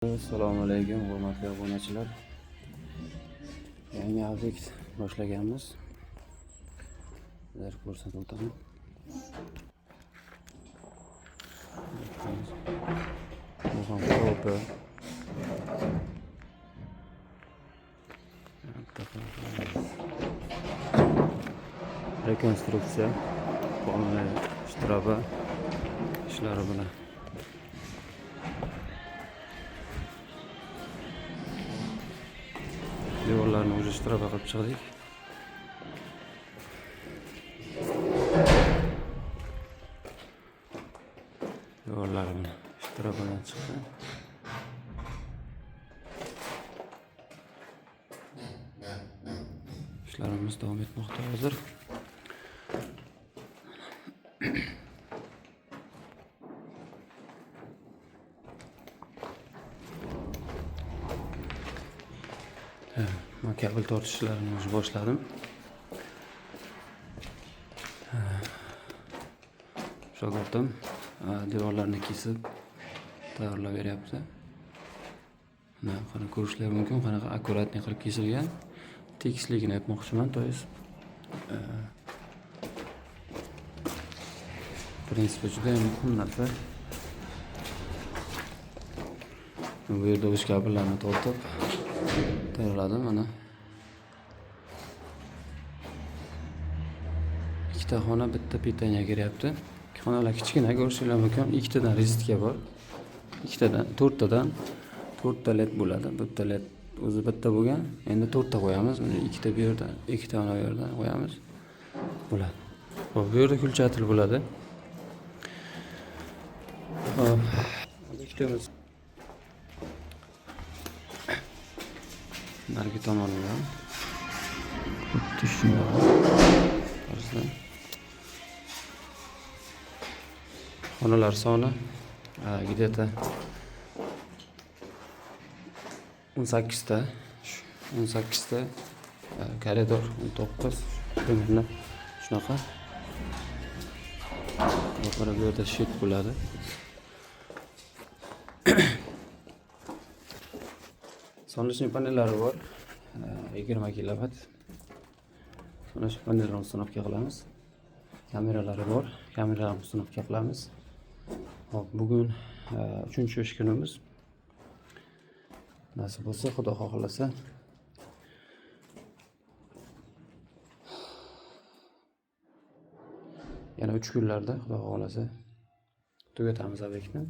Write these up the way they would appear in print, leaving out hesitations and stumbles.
Assalomu alaykum, hurmatli obunachilar. Yangi obyekt boshlaganmiz. Sizlarga ko'rsatib o'taman. Bu ham to'pi. Rekonstruksiya, полный shtraba ishlari bilan. Devorlarni уже shtraba qilib chiqdik. Devorlari mana shtrabadan chiqdi. Ishlarimiz davom etmoqda hozir. Man kabel tortish ishlarini уже boshladim. Shogirdim devorlarni kesib tayyorlab beryapti. Mana qani ko'rishlar mumkin, qanaqa akkuratniy qilib kesilgan. Tekisligini aytmoqchiman, то есть prinsipi juda ham muhim narsa. Bu yerda o'z kabellarni tortib tayyorladim mana. Ikkita xona, bitta pitanya kiryapti. Xonalar kichkina, ko'rishinglar mumkin. Ikkitadan rozetka bor. Ikkitadan, to'rttadan to'rtta led bo'ladi. Bitta led o'zi bitta bo'lgan. Endi to'rtta qo'yamiz. Mana ikkita bu yerda, ikkita mana bu yerda qo'yamiz. Bo'ladi. Xo'p, bu yerda включатель bo'ladi. Xo'p, obyektimiz narigi tomonidan xuddi shunaqa tarzda. Xonalar soni где-то 18 ta, 18 ta, koridor 19, примерно shunaqa. Oxiri bu yerda щит bo'ladi. Солнечный panellari bor. 20 kilovat. Солнечный panellarni установка qilamiz. Kameralari bor. Kameralarni установка qilamiz. Xo'p, bugun 3-ish kunimiz. Nasib bo'lsa, Xudo xohlasa, yana 3 kunlarda Xudo xohlasa tugatamiz obyektni.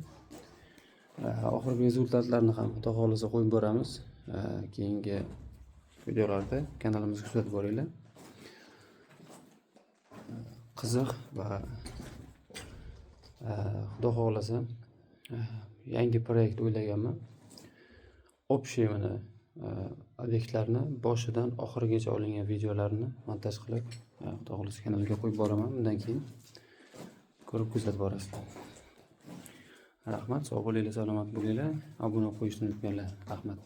Oxirgi rezultatlarni ham Xudo xohlasa qo'yib boramiz. Keyingi videolarda kanalimizga kuzatib boringlar. Qiziq va Xudo xohlasa yangi proyekt o'ylaganman. Общий mana obyektlarni boshidan oxirigacha olingan videolarni montaj qilib, Xudo xohlasa kanalga qo'yib boraman. Undan keyin ko'rib kuzatib borasizlar. Rahmat, sog' bo'linglar, salomat bo'linglar. Obuna qo'yishni unutmanglar. Rahmat.